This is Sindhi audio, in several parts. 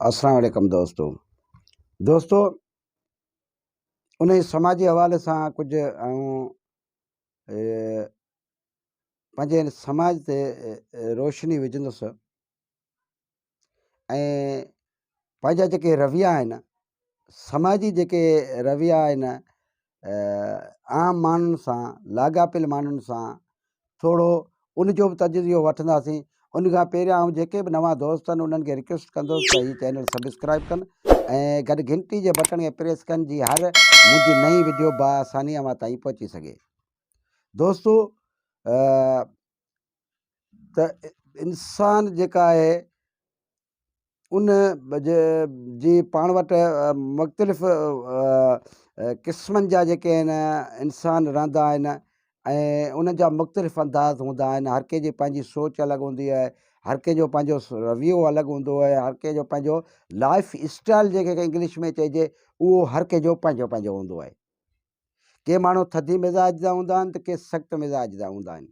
السلام عليڪم دوستو دوستو ان سماجي حوالي سان ڪجهه آئون پنهنجي هن سماج تي روشني وجهندس ۽ پنهنجا جيڪي رويا آهن سماجي جيڪي رويا آهن عام ماڻهن سان لاڳاپيل ماڻهن سان ٿورو ان جو به تجزيو وٺنداسين ان کان پهريان آئون جيڪي به نوان دوست آهن انهن کي رڪويسٽ ڪندس ته هي چينل سبسڪرائب ڪن ۽ گڏ گهنٽي جي بٽڻ کي پريس ڪن جي هر منهنجي نئين وڊيو با آساني اوهان تائين پهچي سگهي دوستو ته انسان جيڪا آهي ان جي پاڻ وٽ مختلف قسمن جا جيڪي آهن انسان رهندا آهن ۽ انهن جا مختلف انداز هوندا آهن هر ڪنهن جي پنهنجي سوچ الڳ هوندي آهي هر ڪنهن جو پنهنجو رويو الڳ هوندو آهي هر ڪنهن جو پنهنجو لائف اسٽائل جنهن کي انگلش ۾ چئجي اهو هر ڪنهن جو پنهنجو پنهنجو هوندو آهي ڪي ماڻهو ٿڌي مزاج جا هوندا آهن ته ڪي سخت مزاج جا هوندا آهن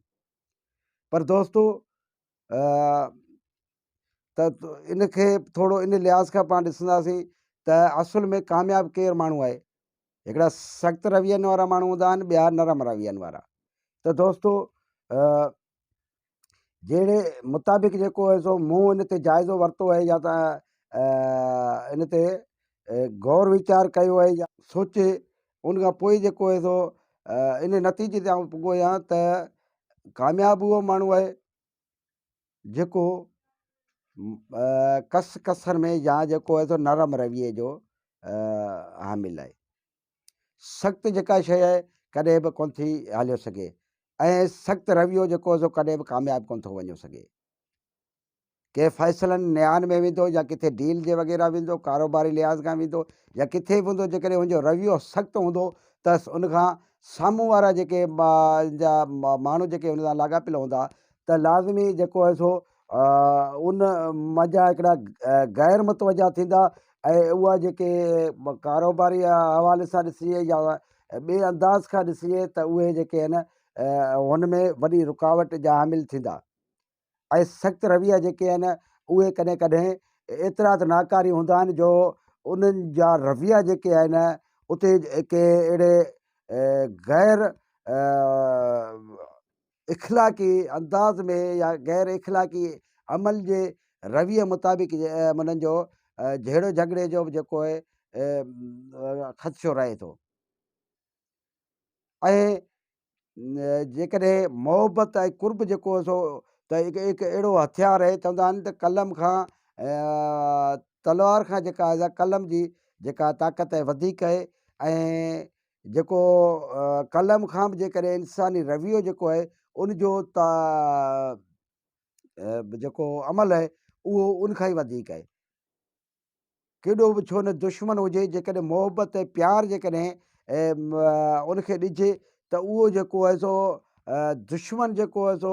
پر دوستو ته ان کي ٿورو ان لحاظ کان پاڻ ڏسنداسين ته اصل ۾ ڪامياب ڪير ماڻهو آهي هڪڙا سخت روين وارا ماڻهو هوندا آهن ٻيا نرم روين وارا ته دوستو جهڙي مطابق جيڪو آهي سو مون ان تي جائزو ورتو آهي يا ته ان تي غور ويچار ڪيو آهي يا سوچي ان کان پوء جيڪو آهي سو ان نتيجي تي آئون پڳو آهيان ته ڪامياب اهو ماڻهو آهي جيڪو ڪس ڪسر ۾ يا جيڪو آهي سو نرم رويي جو حامل آهي سخت جيڪا شيء آهي ڪڏهن به ڪونه ٿي هليو سگهي ۽ سخت رويو جيڪو سو ڪڏهن به ڪامياب ڪونه ٿو وڃيو سگهي. ڪنهن فيصلن نيان ۾ ويندو يا ڪٿي ڊيل جي وغيره ويندو ڪاروباري لحاظ کان ويندو يا ڪٿي به هوندو جيڪڏهن هن جو رويو سخت هوندو ته ان کان سامهون وارا جيڪي جا ماڻهو جيڪي هن سان لاڳاپيل هوندا ته لازمي جيڪو آهي سو ان منجهان هڪڙا غير متوجه ٿيندا ۽ اها جيڪي ڪاروباري حوالي سان ڏسجي يا ٻئي انداز کان ڏسجي ته اهي جيڪي آهن هن ۾ وڏي رڪاوٽ جا حامل ٿيندا ۽ سخت رويا جيڪي آهن اهي ڪڏهن ڪڏهن ايترا ته ناڪاري هوندا آهن جو انهن جا رويا جيڪي آهن اتي ڪي اهڙي غير اخلاقي انداز ۾ يا غير اخلاقي عمل جي رويي مطابق انهن جو جهيڙو جهڳڙي جو به جيڪو آهي خدشو رهي ٿو ۽ جيڪڏهن محبت ۽ قرب جيڪو سو ته هڪ اهڙو هٿيار آهي چوندا آهن ته قلم کان تلوار کان جيڪا آهي قلم جي جيڪا طاقت آهي وڌيڪ آهي ۽ جيڪو قلم کان به جيڪڏهن انساني رويو جيڪو آهي ان جو جيڪو عمل آهي اهو ان کان ئي وڌيڪ آهي ڪيڏو به ڇو نه دشمن هجي جيڪڏهن محبت ۽ پيار جيڪڏهن ان کي ڏجي ته اهو جيڪو آهي سو دشمن جيڪو آهي سو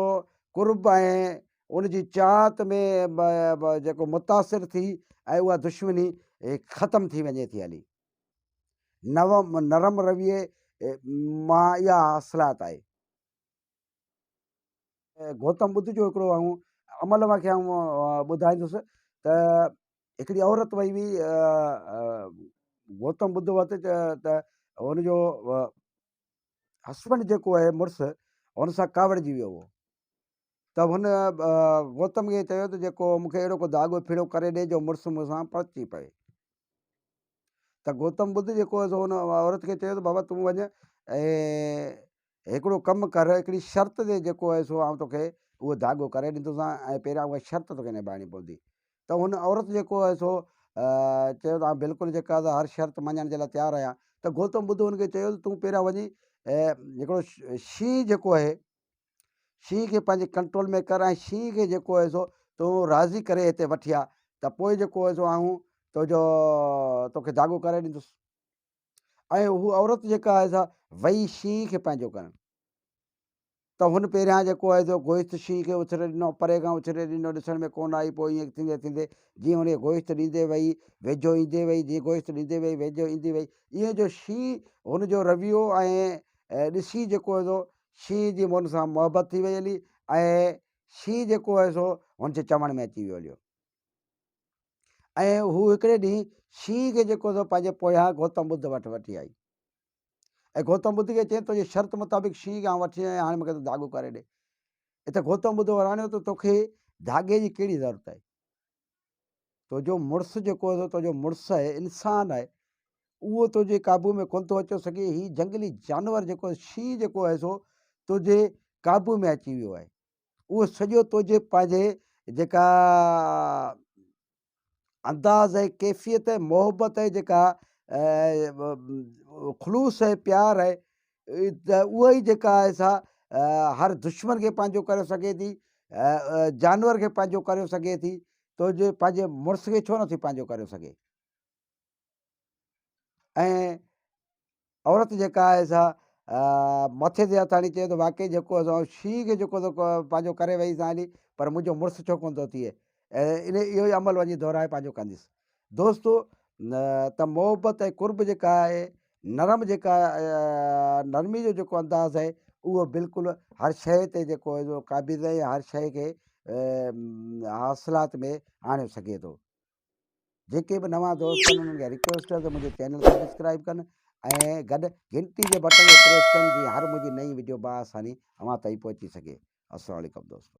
قرب ۽ ان جي چاهت ۾ جيڪو متاثر ٿي ۽ اها دشمني ختم ٿي وڃي ٿي هلي نوم نرم رويي مان اها حاصلات آهي. گوتم ٻڌ جو هڪڙو آئون عمل اوهان کي آئون ٻڌائيندس ته هڪڙي عورت وئي هئي گوتم ٻڌ وٽ ته هن جو هسبنڊ جيڪو آهي مڙس هن سان ڪاوڙجي ويو هو ته هن گوتم کي چيو ته جيڪو مون کي اهڙو ڪو ڌاڳو ڦيڙو ڪري ڏي جو مڙس مون سان پرچي پئي. ته گوتم ٻڌ جيڪو هو سو هن عورت کي چيو ته بابا تون وڃ ۽ هڪڙو ڪم ڪر هڪڙي شرط تي جيڪو آهي سو آئون توکي اهو ڌاڳو ڪري ڏيندوسان ۽ پهريان اها شرط توکي نڀائڻي پوندي ته هن عورت جيڪو آهي سو چيو ته آئون بلڪل جيڪا هر شرط مڃڻ جي لاء تيار آهيان ته گوتم ٻڌ هن کي چيو ته تون پهريان وڃي هڪڙو شينهن جيڪو آهي شينهن کي پنهنجي ڪنٽرول ۾ ڪر ۽ شينهن کي جيڪو آهي سو تون راضي ڪري هتي وٺي آ ته پوء جيڪو آهي سو آئون تنهنجو توکي ڌاڳو ڪري ڏيندس ۽ هو عورت جيڪا آهي سا وئي شينهن کي پنهنجو ڪرڻ ته هن پهريان جيڪو آهي سو گوشت شينهن کي اڇلي ڏنو پري کان اڇلي ڏنو ڏسڻ ۾ ڪونه آئي پوء ائين ٿيندي ٿيندي جيئن هن کي گوشت ڏيندي وئي ويجهو ايندي وئي جيئن گوشت ڏيندي وئي ويجهو ايندي وئي ائين جو شينهن هن جو رويو ۽ ڏسي جيڪو آهي سو شينهن جي مون سان محبت ٿي وئي هلي ۽ شينهن جيڪو هو سو هن جي چوڻ ۾ اچي ويو هليو. ۽ هو هڪڙي ڏينهن شينهن کي جيڪو سو پنهنجي پويان گوتم ٻڌ وٽ وٺي آئي ۽ گوتم ٻڌ کي چيائين تنهنجي شرط مطابق شينهن کي آئون وٺي آيو آهيان هاڻي مونکي تون ڌاڳو ڪري ڏي. اتي گوتم ٻڌ وراڻيو ته توکي ڌاڳي جي ڪهڙي ضرورت آهي؟ تنهنجو مڙس جيڪو آهي سو تنهنجو مڙس آهي، انسان آهي، اهو تنهنجي قابو ۾ ڪونه ٿو اچي سگهي، هي جهنگلي جانور جيڪو شينهن جيڪو آهي سو تنهنجي قابو ۾ اچي ويو آهي. اهو سڄو تنهنجي پنهنجي جيڪا انداز ۽ ڪيفيت ۽ محبت ۽ جيڪا خلوص ۽ پيار آهي ته اها ئي جيڪا آهي سا هر دشمن کي پنهنجو ڪري سگهي ٿي جانور کي پنهنجو ڪري سگهي ٿي تنهنجي پنهنجي مڙس کي ڇو نٿي پنهنجو ڪري سگهي ۽ عورت جيڪا آهي سا مٿي تي هٿ هڻي چيو ته واقعي جيڪو اسان شينهن کي جيڪو سو پنهنجو ڪري وئي سان هلي پر منهنجو مڙس ڇو ڪونه ٿو ٿئي ان اهو ئي عمل وڃي دهرائي پنهنجو ڪنديس دوستو ته محبت ۽ قرب جيڪا آهي نرم جيڪا نرمي جو جيڪو انداز آهي اهو بلڪل هر شيء تي جيڪو قابض آهي هر شيء کي حاصلات ۾ آڻي سگهي ٿو جيڪي به نوان دوست آهن انهن کي ريڪويسٽ آهي ته منهنجو چينل سبسڪرائب ڪن ۽ گڏ گهنٽي جي بٽڻ کي پريس ڪن جيئن هر منهنجي نئين وڊيو با آساني اوهان تائين پهچي سگهي السلام عليڪم دوستو.